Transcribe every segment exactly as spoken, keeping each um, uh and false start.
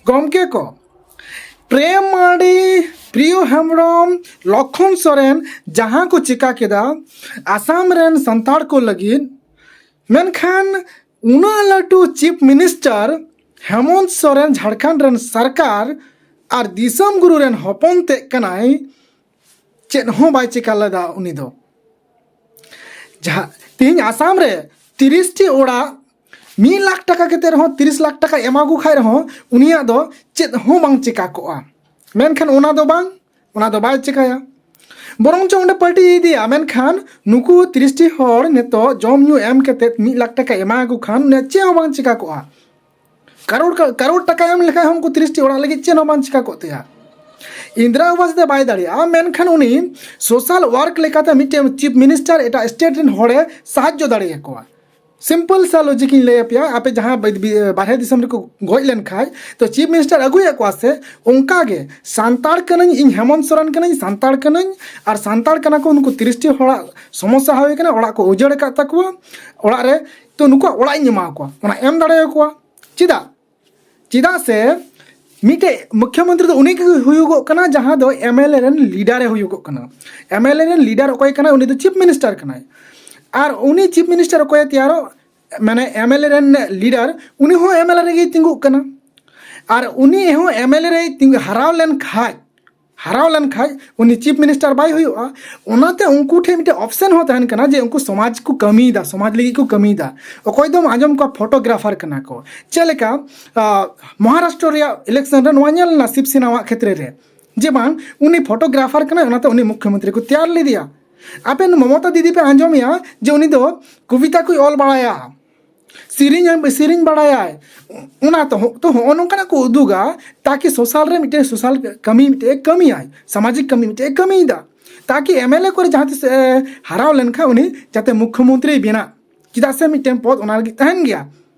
ᱜᱚᱢᱠᱮ ᱠᱚ, ᱯᱨᱮᱢ ᱢᱟᱨᱰᱤ, ᱯᱨᱤᱭᱚ ᱦᱮᱢᱵᱨᱚᱢ, ᱞᱚᱠᱷᱚᱱ ᱥᱚᱨᱮᱱ ᱡᱟᱦᱟᱸ ᱠᱚ ᱪᱤᱠᱟ ᱠᱮᱫᱟ ᱟᱥᱟᱢ ᱨᱮᱱ ᱥᱟᱱᱛᱟᱲ ᱠᱚ ᱞᱟᱹᱜᱤᱫ, ᱢᱮᱱᱠᱷᱟᱱ ᱩᱱᱟᱹᱜ ᱞᱟᱹᱴᱩ ᱪᱤᱯ ᱢᱤᱱᱤᱥᱴᱟᱨ ᱦᱮᱢᱚᱱᱛ ᱥᱚᱨᱮᱱ, ᱡᱷᱟᱲᱠᱷᱚᱸᱰ ᱨᱮᱱ ᱥᱚᱨᱠᱟᱨ ᱟᱨ ᱫᱤᱥᱚᱢ ᱜᱩᱨᱩ ᱨᱮᱱ ᱦᱚᱯᱚᱱ ᱛᱮᱫ ᱠᱟᱱᱟᱭ, ᱪᱮᱫ ᱦᱚᱸ ᱵᱟᱭ ᱪᱤᱠᱟ ᱞᱮᱫᱟ ᱩᱱᱤ ᱫᱚ᱾ ᱡᱟᱦᱟᱸ ᱛᱮᱦᱮᱧ ᱟᱥᱟᱢ ᱨᱮ ᱛᱤᱨᱤᱥ ᱴᱤ ᱚᱲᱟᱜ ᱢᱤᱫ ᱞᱟᱠᱷ ᱴᱟᱠᱟ ᱠᱟᱛᱮ ᱨᱮᱦᱚᱸ, ᱛᱤᱨᱤᱥ ᱞᱟᱠᱷ ᱴᱟᱠᱟ ᱮᱢᱟ ᱠᱚ ᱠᱷᱟᱡ ᱨᱮᱦᱚᱸ, ᱩᱱᱤᱭᱟᱜ ᱫᱚ ᱪᱮᱫ ᱦᱚᱸ ᱵᱟᱝ ᱪᱤᱠᱟ ᱠᱚᱜᱼᱟ᱾ ᱢᱮᱱᱠᱷᱟᱱ ᱚᱱᱟ ᱫᱚ ᱵᱟᱝ, ᱚᱱᱟ ᱫᱚ ᱵᱟᱭ ᱪᱤᱠᱟᱭᱟ, ᱵᱚᱨᱚᱝ ᱪᱚ ᱚᱸᱰᱮ ᱯᱟᱹᱴᱤ ᱤᱫᱤᱭᱟ᱾ ᱢᱮᱱᱠᱷᱟᱱ ᱱᱩᱠᱩ ᱛᱤᱨᱤᱥ ᱴᱤ ᱦᱚᱲ ᱱᱤᱛᱚᱜ ᱡᱚᱢ ᱧᱩ ᱮᱢ ᱠᱟᱛᱮ ᱢᱤᱫ ᱞᱟᱠᱷ ᱴᱟᱠᱟ ᱮᱢᱟ ᱠᱚ ᱠᱷᱟᱱ ᱩᱱᱤᱭᱟᱜ ᱪᱮᱫ ᱦᱚᱸ ᱵᱟᱝ ᱪᱤᱠᱟ ᱠᱚᱜᱼᱟ᱾ ᱠᱟᱨᱳᱲ ᱠᱟ-, ᱠᱟᱨᱳᱲ ᱴᱟᱠᱟ ᱮᱢ ᱞᱮᱠᱷᱟᱡ ᱦᱚᱸ ᱩᱱᱠᱩ ᱛᱤᱨᱤᱥ ᱴᱤ ᱚᱲᱟᱜ ᱞᱟᱹᱜᱤᱫ ᱪᱮᱫ ᱦᱚᱸ ᱵᱟᱝ ᱪᱤᱠᱟ ᱠᱚᱜ ᱛᱟᱭᱟ᱾ ᱤᱱᱫᱨᱟ ᱟᱵᱟᱥ ᱫᱚ ᱵᱟᱭ ᱫᱟᱲᱮᱭᱟᱜᱼᱟ, ᱢᱮᱱᱠᱷᱟᱱ ᱩᱱᱤ ᱥᱳᱥᱟᱞ ᱣᱟᱨᱠ ᱞᱮᱠᱟᱛᱮ ᱢᱤᱫᱴᱮᱱ ᱪᱤᱯ ᱢᱤᱱᱤᱥᱴᱟᱨ ᱮᱴᱟᱜ ᱥᱴᱮᱴ ᱨᱮᱱ ᱦᱚᱲᱮ ᱥᱟᱦᱟᱡᱽᱡᱚ ᱫᱟᱲᱮᱭᱟᱠᱚᱣᱟ᱾ ᱥᱤᱢᱯᱚᱞ ᱥᱟ ᱞᱚᱡᱤᱠ ᱤᱧ ᱞᱟᱹᱭ ᱟᱯᱮᱭᱟ, ᱟᱯᱮ ᱡᱟᱦᱟᱸ ᱵᱟᱭ-, ᱵᱤ-, ᱵᱟᱨᱦᱮ ᱫᱤᱥᱚᱢ ᱨᱮᱠᱚ ᱜᱚᱡ ᱞᱮᱱᱠᱷᱟᱡ, ᱛᱚ ᱪᱤᱯ ᱢᱤᱱᱤᱥᱴᱟᱨ ᱟᱹᱜᱩᱭᱮᱫ ᱠᱚᱣᱟ ᱥᱮ, ᱚᱱᱠᱟ ᱜᱮ ᱥᱟᱱᱛᱟᱲ ᱠᱟᱹᱱᱟᱹᱧ, ᱤᱧ ᱦᱮᱢᱚᱱᱛ ᱥᱚᱨᱮᱱ ᱠᱟᱹᱱᱟᱹᱧ, ᱥᱟᱱᱛᱟᱲ ᱠᱟᱹᱱᱟᱹᱧ, ᱟᱨ ᱥᱟᱱᱛᱟᱲ ᱠᱟᱱᱟ ᱠᱚ ᱱᱩᱠᱩ ᱛᱤᱨᱤᱥ ᱴᱤ ᱦᱚᱲᱟᱜ ᱥᱚᱢᱚᱥᱥᱟ ᱦᱩᱭ ᱠᱟᱱᱟ, ᱚᱲᱟᱜ ᱠᱚ ᱩᱡᱟᱹᱲ ᱟᱠᱟᱫ ᱛᱟᱠᱚᱣᱟ, ᱚᱲᱟᱜ ᱨᱮ, ᱛᱚ ᱱᱩᱠᱩᱣᱟᱜ ᱚᱲᱟᱜ ᱤᱧ ᱮᱢᱟ ᱠᱚᱣᱟ, ᱚᱱᱟ ᱮᱢ ᱫᱟᱲᱮᱭᱟᱠᱚᱣᱟ᱾ ᱪᱮᱫᱟᱜ? ᱪᱮᱫᱟᱜ ᱥᱮ ᱢᱤᱫᱴᱮᱡ ᱢᱩᱠᱷᱭᱚᱢᱚᱱᱛᱨᱤ ᱫᱚ ᱩᱱᱤ ᱜᱮ ᱦᱩᱭᱩᱜᱚᱜ ᱠᱟᱱᱟ ᱡᱟᱦᱟᱸ ᱫᱚ ᱮᱢ ᱮᱞ ᱮ ᱨᱮᱱ ᱞᱤᱰᱟᱨᱮ ᱦᱩᱭᱩᱜᱚᱜ ᱠᱟᱱᱟ᱾ ᱮᱢ ᱮᱞ ᱮ ᱨᱮᱱ ᱞᱤᱰᱟᱨ ᱚᱠᱚᱭ ᱠᱟᱱᱟᱭ? ᱩᱱᱤ ᱫᱚ ᱪᱤᱯ ᱢᱤᱱᱤᱥᱴᱟᱨ ᱠᱟᱱᱟᱭ᱾ ᱟᱨ ᱩᱱᱤ ᱪᱤᱯ ᱢᱤᱱᱤᱥᱴᱟᱨ ᱚᱠᱚᱭᱮ ᱛᱮᱭᱟᱨᱚᱜ, ᱢᱟᱱᱮ ᱮᱢ ᱮᱞ ᱮ ᱨᱮᱱ ᱞᱤᱰᱟᱨ, ᱩᱱᱤ ᱦᱚᱸ ᱮᱢ ᱮᱞ ᱮ ᱨᱮᱜᱮᱭ ᱛᱤᱸᱜᱩᱜ ᱠᱟᱱᱟ᱾ ᱟᱨ ᱩᱱᱤ ᱦᱚᱸ ᱮᱢ ᱮᱞ ᱮ ᱨᱮᱭ ᱛᱤᱸᱜᱩ, ᱦᱟᱨᱟᱣ ᱞᱮᱱ ᱠᱷᱟᱡ, ᱦᱟᱨᱟᱣ ᱞᱮᱱ ᱠᱷᱟᱡ ᱩᱱᱤ ᱪᱤᱯ ᱢᱤᱱᱤᱥᱴᱟᱨ ᱵᱟᱭ ᱦᱩᱭᱩᱜᱼᱟ᱾ ᱚᱱᱟᱛᱮ ᱩᱱᱠᱩ ᱴᱷᱮᱱ ᱢᱤᱫᱴᱮᱱ ᱚᱯᱥᱮᱱ ᱦᱚᱸ ᱛᱟᱦᱮᱱ ᱠᱟᱱᱟ ᱡᱮ ᱩᱱᱠᱩ ᱥᱚᱢᱟᱡᱽ ᱠᱚ ᱠᱟᱹᱢᱤᱭᱮᱫᱟ, ᱥᱚᱢᱟᱡᱽ ᱞᱟᱹᱜᱤᱫ ᱠᱚ ᱠᱟᱹᱢᱤᱭᱮᱫᱟ᱾ ᱚᱠᱚᱭ ᱫᱚᱢ ᱟᱸᱡᱚᱢ ᱠᱚᱣᱟ ᱯᱷᱳᱴᱳᱜᱨᱟᱯᱷᱟᱨ ᱠᱟᱱᱟ ᱠᱚ᱾ ᱪᱮᱫ ᱞᱮᱠᱟ, ᱟᱸ, ᱢᱚᱦᱟᱨᱟᱥᱴᱨᱚ ᱨᱮᱭᱟᱜ ᱤᱞᱮᱠᱥᱚᱱ ᱨᱮ ᱱᱚᱣᱟ ᱧᱮᱞ ᱞᱮᱱᱟ ᱥᱤᱵ ᱥᱮᱱᱟᱣᱟᱜ ᱠᱷᱮᱛᱨᱮ ᱨᱮ, ᱡᱮ ᱵᱟᱝ ᱩᱱᱤ ᱯᱷᱳᱴᱳᱜᱨᱟᱯᱷᱟᱨ ᱠᱟᱱᱟᱭ, ᱚᱱᱟᱛᱮ ᱩᱱᱤ ᱢᱩᱠᱷᱭᱚᱢᱚᱱᱛᱨᱤ ᱠᱚ ᱛᱮᱭᱟᱨ ᱞᱮᱫᱮᱭᱟ᱾ ᱟᱵᱮᱱ ᱢᱚᱢᱚᱛᱟ ᱫᱤᱫᱤ ᱯᱮ ᱟᱸᱡᱚᱢᱮᱭᱟ ᱡᱮ ᱩᱱᱤ ᱫᱚ ᱠᱚᱵᱤᱛᱟ ᱠᱚᱭ ᱚᱞ ᱵᱟᱲᱟᱭᱟ, ᱥᱮᱨᱮᱧ, ᱥᱮᱨᱮᱧ ᱵᱟᱲᱟᱭᱟᱭ᱾ ᱚᱱᱟ ᱛᱚ, ᱛᱚ ᱦᱚᱸᱜᱼᱚ ᱱᱚᱝᱠᱟᱱᱟᱜ ᱠᱚ ᱩᱫᱩᱜᱟ, ᱛᱟᱠᱤ ᱥᱳᱥᱟᱞ ᱨᱮ ᱢᱤᱫᱴᱮᱱ ᱥᱳᱥᱟᱞ ᱠᱟᱹᱢᱤ ᱢᱤᱫᱴᱮᱱ ᱮ ᱠᱟᱹᱢᱤᱭᱟᱭ, ᱥᱟᱢᱟᱡᱤᱠ ᱠᱟᱹᱢᱤ ᱢᱤᱫᱴᱮᱱ ᱮ ᱠᱟᱹᱢᱤᱭᱮᱫᱟ, ᱛᱟᱠᱤ ᱮᱢ ᱮᱞ ᱮ ᱠᱚᱨᱮ ᱡᱟᱦᱟᱸ ᱛᱤᱥ ᱮ ᱦᱟᱨᱟᱣ ᱞᱮᱱᱠᱷᱟᱱ ᱩᱱᱤ ᱡᱟᱛᱮ ᱢᱩᱠᱷᱭᱚᱢᱚᱱᱛᱨᱤᱭ ᱵᱮᱱᱟᱜ᱾ ᱪᱮᱫᱟᱜ ᱥᱮ ᱢᱤᱫᱴᱮᱱ ᱯᱚᱫᱽ ᱚᱱᱟ ᱞᱟᱹᱜᱤᱫ ᱛᱟᱦᱮᱱ ᱜᱮᱭᱟ᱾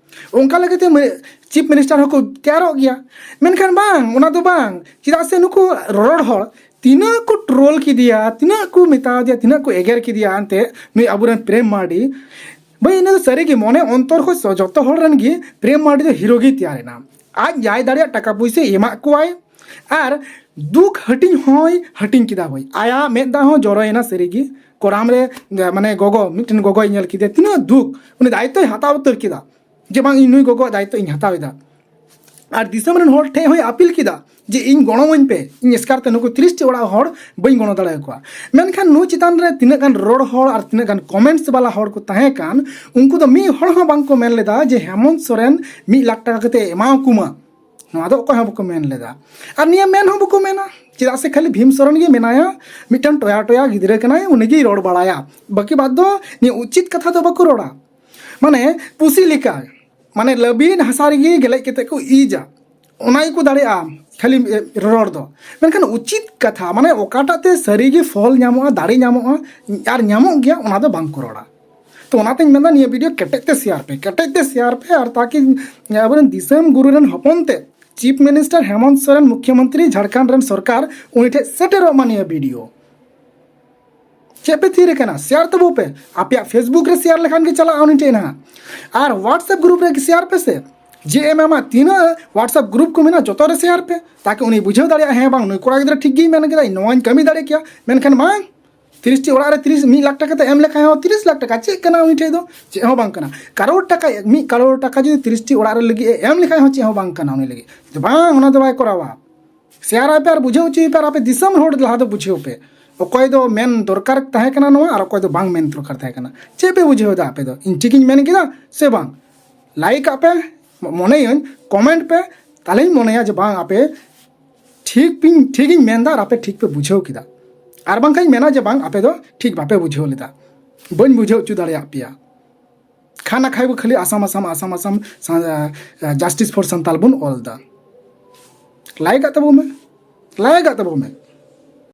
ᱚᱱᱠᱟ ᱞᱮᱠᱟᱛᱮ ᱢᱟᱹ-, ᱪᱤᱯ ᱢᱤᱱᱤᱥᱴᱟᱨ ᱦᱚᱸᱠᱚ ᱛᱮᱭᱟᱨᱚᱜ ᱜᱮᱭᱟ᱾ ᱢᱮᱱᱠᱷᱟᱱ ᱵᱟᱝ, ᱚᱱᱟ ᱫᱚ ᱵᱟᱝ᱾ ᱪᱮᱫᱟᱜ ᱥᱮ ᱱᱩᱠᱩ ᱨᱚᱨᱚᱲ ᱦᱚᱲ ᱛᱤᱱᱟᱹᱜ ᱠᱚ ᱴᱨᱳᱞ ᱠᱮᱫᱮᱭᱟ, ᱛᱤᱱᱟᱹᱜ ᱠᱚ ᱢᱮᱛᱟ ᱫᱮᱭᱟ, ᱛᱤᱱᱟᱹᱜ ᱠᱚ ᱮᱜᱮᱨ ᱠᱮᱫᱮᱭᱟ ᱮᱱᱛᱮ ᱱᱩᱭ ᱟᱵᱚᱨᱮᱱ ᱯᱨᱮᱢ ᱢᱟᱨᱰᱤ᱾ ᱵᱷᱟᱹᱭ, ᱤᱱᱟᱹ ᱫᱚ ᱥᱟᱹᱨᱤᱜᱮ ᱢᱚᱱᱮ ᱚᱱᱛᱚᱨ ᱠᱷᱚᱱ ᱥᱚ-, ᱡᱚᱛᱚ ᱦᱚᱲ ᱨᱮᱱ ᱜᱮ ᱯᱨᱮᱢ ᱢᱟᱨᱰᱤ ᱫᱚ ᱦᱤᱨᱳ ᱜᱮᱭ ᱛᱮᱭᱟᱨ ᱮᱱᱟ᱾ ᱟᱡ ᱡᱟᱭ ᱫᱟᱲᱮᱭᱟᱜ ᱴᱟᱠᱟ ᱯᱩᱭᱥᱟᱹ ᱮᱢᱟᱜ ᱠᱚᱣᱟᱭ, ᱟᱨ ᱫᱩᱠ ᱦᱟᱹᱴᱤᱧ ᱦᱚᱸᱭ ᱦᱟᱹᱴᱤᱧ ᱠᱮᱫᱟ᱾ ᱦᱳᱭ, ᱟᱭᱟᱜ ᱢᱮᱫ ᱫᱟᱜ ᱦᱚᱸ ᱡᱚᱨᱚᱭᱮᱱᱟ ᱥᱟᱹᱨᱤᱜᱮ᱾ ᱠᱚᱲᱟᱢ ᱨᱮ ᱢᱟᱱᱮ ᱜᱚᱜᱚ, ᱢᱤᱫᱴᱮᱱ ᱜᱚᱜᱚᱭ ᱧᱮᱞ ᱠᱮᱫᱮᱭᱟ, ᱛᱤᱱᱟᱹᱜ ᱫᱩᱠ, ᱩᱱᱤ ᱫᱟᱭᱤᱛᱛᱚᱭ ᱦᱟᱛᱟᱣ ᱩᱛᱟᱹᱨ ᱠᱮᱫᱟ ᱡᱮ ᱵᱟᱝ, ᱤᱧ ᱱᱩᱭ ᱜᱚᱜᱚᱣᱟᱜ ᱫᱟᱭᱤᱛᱛᱚ ᱤᱧ ᱦᱟᱛᱟᱣ ᱮᱫᱟ᱾ ᱟᱨ ᱫᱤᱥᱚᱢ ᱨᱮᱱ ᱦᱚᱲ ᱴᱷᱮᱱ ᱦᱚᱸᱭ ᱟᱹᱯᱤᱞ ᱠᱮᱫᱟ ᱡᱮ ᱤᱧ ᱜᱚᱲᱚᱣᱟᱹᱧ ᱯᱮ, ᱤᱧ ᱮᱥᱠᱟᱨ ᱛᱮ ᱱᱩᱠᱩ ᱛᱤᱨᱤᱥ ᱴᱤ ᱚᱲᱟᱜ ᱦᱚᱲ ᱵᱟᱹᱧ ᱜᱚᱲᱚ ᱫᱟᱲᱮᱭᱟᱠᱚᱣᱟ᱾ ᱢᱮᱱᱠᱷᱟᱱ ᱱᱩᱭ ᱪᱮᱛᱟᱱ ᱨᱮ ᱛᱤᱱᱟᱹᱜ ᱜᱟᱱ ᱨᱚᱲ ᱦᱚᱲ ᱟᱨ ᱛᱤᱱᱟᱹᱜ ᱜᱟᱱ ᱠᱚᱢᱮᱱᱴᱥ ᱵᱟᱞᱟ ᱦᱚᱲ ᱠᱚ ᱛᱟᱦᱮᱸ ᱠᱟᱱ, ᱩᱱᱠᱩ ᱫᱚ ᱢᱤᱫ ᱦᱚᱲ ᱦᱚᱸ ᱵᱟᱝ ᱠᱚ ᱢᱮᱱ ᱞᱮᱫᱟ ᱡᱮ ᱦᱮᱢᱚᱱᱛ ᱥᱚᱨᱮᱱ ᱢᱤᱫ ᱞᱟᱠᱷ ᱴᱟᱠᱟ ᱠᱟᱛᱮ ᱮᱢᱟᱣᱟᱠᱚ ᱢᱟ, ᱱᱚᱣᱟ ᱫᱚ ᱚᱠᱚᱭ ᱦᱚᱸ ᱵᱟᱠᱚ ᱢᱮᱱ ᱞᱮᱫᱟ᱾ ᱟᱨ ᱱᱤᱭᱟᱹ ᱢᱮᱱ ᱦᱚᱸ ᱵᱟᱠᱚ ᱢᱮᱱᱟ, ᱪᱮᱫᱟᱜ ᱥᱮ ᱠᱷᱟᱹᱞᱤ ᱵᱷᱤᱢ ᱥᱚᱨᱮᱱ ᱜᱮ ᱢᱮᱱᱟᱭᱟ, ᱢᱤᱫᱴᱟᱝ ᱴᱚᱭᱟ ᱴᱚᱭᱟ ᱜᱤᱫᱽᱨᱟᱹ ᱠᱟᱱᱟᱭ, ᱩᱱᱤ ᱜᱮᱭ ᱨᱚᱲ ᱵᱟᱲᱟᱭᱟ᱾ ᱵᱟᱹᱠᱤ ᱵᱟᱫ ᱫᱚ ᱱᱤᱭᱟᱹ ᱩᱪᱤᱛ ᱠᱟᱛᱷᱟ ᱫᱚ ᱵᱟᱠᱚ ᱨᱚᱲᱟ᱾ ᱢᱟᱱᱮ ᱯᱩᱥᱤ ᱞᱮᱠᱟ, ᱢᱟᱱᱮ ᱞᱟᱹᱵᱤᱫ ᱦᱟᱥᱟ ᱨᱮᱜᱮ ᱜᱮᱞᱮᱡ ᱠᱟᱛᱮ ᱠᱚ ᱤᱡᱟ, ᱚᱱᱟ ᱜᱮᱠᱚ ᱫᱟᱲᱮᱭᱟᱜᱼᱟ ᱠᱷᱟᱹᱞᱤ ᱨᱚᱲ ᱫᱚ᱾ ᱢᱮᱱᱠᱷᱟᱱ ᱩᱪᱤᱛ ᱠᱟᱛᱷᱟ, ᱢᱟᱱᱮ ᱚᱠᱟᱴᱟᱜ ᱛᱮ ᱥᱟᱹᱨᱤᱜᱮ ᱯᱷᱚᱞ ᱧᱟᱢᱚᱜᱼᱟ, ᱫᱟᱲᱮ ᱧᱟᱢᱚᱜᱼᱟ ᱟᱨ ᱧᱟᱢᱚᱜ ᱜᱮᱭᱟ, ᱚᱱᱟ ᱫᱚ ᱵᱟᱝ ᱠᱚ ᱨᱚᱲᱟ᱾ ᱛᱚ ᱚᱱᱟᱛᱮᱧ ᱢᱮᱱᱫᱟ, ᱱᱤᱭᱟᱹ ᱵᱷᱤᱰᱤᱭᱳ ᱠᱮᱴᱮᱡ ᱛᱮ ᱥᱮᱭᱟᱨ ᱯᱮ, ᱠᱮᱴᱮᱡ ᱛᱮ ᱥᱮᱭᱟᱨ ᱯᱮ, ᱟᱨ ᱛᱟᱠᱤ ᱟᱵᱚᱨᱮᱱ ᱫᱤᱥᱚᱢ ᱜᱩᱨᱩ ᱨᱮᱱ ᱦᱚᱯᱚᱱ ᱛᱮ ᱪᱤᱯ ᱢᱤᱱᱤᱥᱴᱟᱨ ᱦᱮᱢᱚᱱᱛ ᱥᱚᱨᱮᱱ, ᱢᱩᱠᱷᱭᱚᱢᱚᱱᱛᱨᱤ ᱡᱷᱟᱲᱠᱷᱚᱸᱰ ᱨᱮᱱ ᱥᱚᱨᱠᱟᱨ, ᱩᱱᱤ ᱴᱷᱮᱱ ᱥᱮᱴᱮᱨᱚᱜ ᱢᱟ ᱱᱤᱭᱟᱹ ᱵᱷᱤᱰᱤᱭᱳ᱾ ᱪᱮᱫ ᱯᱮ ᱛᱷᱤᱨ ᱟᱠᱟᱱᱟ? ᱥᱮᱭᱟᱨ ᱛᱟᱵᱚ ᱯᱮ᱾ ᱟᱯᱮᱭᱟᱜ ᱯᱷᱮᱥᱵᱩᱠ ᱨᱮ ᱥᱮᱭᱟᱨ ᱞᱮᱠᱷᱟᱱ ᱜᱮ ᱪᱟᱞᱟᱜᱼᱟ ᱩᱱᱤ ᱴᱷᱮᱱ ᱦᱟᱸᱜ᱾ ᱟᱨ ᱣᱟᱴᱥᱮᱯ ᱜᱨᱩᱯ ᱨᱮ ᱥᱮᱭᱟᱨ ᱯᱮ ᱥᱮ᱾ ᱡᱮ ᱮᱢ ᱟᱢᱟᱜ ᱛᱤᱱᱟᱹᱜ ᱣᱟᱴᱥᱮᱯ ᱜᱨᱩᱯ ᱠᱚ ᱢᱮᱱᱟᱜᱼᱟ, ᱡᱚᱛᱚ ᱨᱮ ᱥᱮᱭᱟᱨ ᱯᱮ, ᱛᱟᱠᱤ ᱩᱱᱤ ᱵᱩᱡᱷᱟᱹᱣ ᱫᱟᱲᱮᱭᱟᱜᱼᱟ, ᱦᱮᱸ ᱵᱟᱝ, ᱱᱩᱭ ᱠᱚᱲᱟ ᱜᱤᱫᱽᱨᱟᱹ ᱴᱷᱤᱠ ᱜᱮᱭ ᱢᱮᱱ ᱠᱮᱫᱟ, ᱤᱧ ᱱᱚᱣᱟᱧ ᱠᱟᱹᱢᱤ ᱫᱟᱲᱮ ᱠᱮᱭᱟ᱾ ᱢᱮᱱᱠᱷᱟᱱ ᱵᱟᱝ, ᱛᱤᱨᱤᱥ ᱴᱤ ᱚᱲᱟᱜ ᱨᱮ ᱛᱤᱨᱤᱥ, ᱢᱤᱫ ᱞᱟᱠᱷ ᱴᱟᱠᱟ ᱛᱮ ᱮᱢ ᱞᱮᱠᱷᱟᱱ ᱦᱚᱸ ᱛᱤᱨᱤᱥ ᱞᱟᱠᱷ ᱴᱟᱠᱟ ᱪᱮᱫ ᱠᱟᱱᱟ ᱩᱱᱤ ᱴᱷᱮᱱ ᱫᱚ? ᱪᱮᱫ ᱦᱚᱸ ᱵᱟᱝ ᱠᱟᱱᱟ᱾ ᱠᱟᱨᱳᱲ ᱴᱟᱠᱟ, ᱢᱤᱫ ᱠᱟᱨᱳᱲ ᱴᱟᱠᱟ ᱡᱩᱫᱤ ᱛᱤᱨᱤᱥ ᱴᱤ ᱚᱲᱟᱜ ᱨᱮ ᱞᱟᱹᱜᱤᱫ ᱮ ᱮᱢ ᱞᱮᱠᱷᱟᱱ ᱦᱚᱸ ᱪᱮᱫ ᱦᱚᱸ ᱵᱟᱝ ᱠᱟᱱᱟ ᱩᱱᱤ ᱞᱟᱹᱜᱤᱫ᱾ ᱵᱟᱝ, ᱚᱱᱟ ᱫᱚ ᱵᱟᱭ ᱠᱚᱨᱟᱣᱟ᱾ ᱥᱮᱭᱟᱨ ᱟᱭ ᱯᱮ ᱟᱨ ᱵᱩᱡᱷᱟᱹᱣ ᱦᱚᱪᱚᱭ ᱯᱮ, ᱟᱨ ᱟᱯᱮ ᱫᱤᱥᱚᱢ ᱦᱚᱲ ᱞᱟᱦᱟ ᱫᱚ ᱵᱩᱡᱷᱟᱹᱣ ᱯᱮ, ᱚᱠᱚᱭ ᱫᱚ ᱢᱮᱱ ᱫᱚᱨᱠᱟᱨ ᱛᱟᱦᱮᱸ ᱠᱟᱱᱟ ᱱᱚᱣᱟ ᱟᱨ ᱚᱠᱚᱭ ᱫᱚ ᱵᱟᱝ ᱢᱮᱱ ᱫᱚᱨᱠᱟᱨ ᱛᱟᱦᱮᱸ ᱠᱟᱱᱟ᱾ ᱪᱮᱫ ᱯᱮ ᱵᱩᱡᱷᱟᱹᱣ ᱮᱫᱟ ᱟᱯᱮ ᱫᱚ? ᱤᱧ ᱴᱷᱤᱠᱤᱧ ᱢᱮᱱ ᱠᱮᱫᱟ ᱥᱮ ᱵᱟᱝ? ᱞᱟᱭᱤᱠ ᱟᱯᱮ, ᱢᱚᱱᱮᱭᱟᱹᱧ ᱠᱚᱢᱮᱱᱴ ᱯᱮ, ᱛᱟᱦᱞᱮᱧ ᱢᱚᱱᱮᱭᱟ ᱡᱮ ᱵᱟᱝ, ᱟᱯᱮ ᱴᱷᱤᱠ ᱯᱮ, ᱴᱷᱤᱠᱤᱧ ᱢᱮᱱᱫᱟ ᱟᱨ ᱟᱯᱮ ᱴᱷᱤᱠ ᱯᱮ ᱵᱩᱡᱷᱟᱹᱣ ᱠᱮᱫᱟ᱾ ᱟᱨ ᱵᱟᱝᱠᱷᱟᱱ ᱢᱮᱱᱟ ᱡᱮ ᱵᱟᱝ, ᱟᱯᱮ ᱫᱚ ᱴᱷᱤᱠ ᱵᱟᱯᱮ ᱵᱩᱡᱷᱟᱹᱣ ᱞᱮᱫᱟ, ᱵᱟᱹᱧ ᱵᱩᱡᱷᱟᱹᱣ ᱦᱚᱪᱚ ᱫᱟᱲᱮᱭᱟᱜ ᱯᱮᱭᱟ᱾ ᱠᱷᱟᱱᱟ ᱠᱷᱟᱭ ᱵᱚ ᱠᱷᱟᱹᱞᱤ ᱟᱥᱟᱢ, ᱟᱥᱟᱢ, ᱟᱥᱟᱢ, ᱟᱥᱟᱢ, ᱥᱟ-, ᱟ, ᱡᱟᱥᱴᱤᱥ ᱯᱷᱚᱨ ᱥᱟᱱᱛᱟᱞ ᱵᱚᱱ ᱚᱞ ᱮᱫᱟ᱾ ᱞᱟᱭᱤᱠ ᱟᱜ ᱛᱟᱵᱚ ᱢᱮ, ᱞᱟᱭᱤᱠ ᱟᱜ ᱛᱟᱵᱚ ᱢᱮ᱾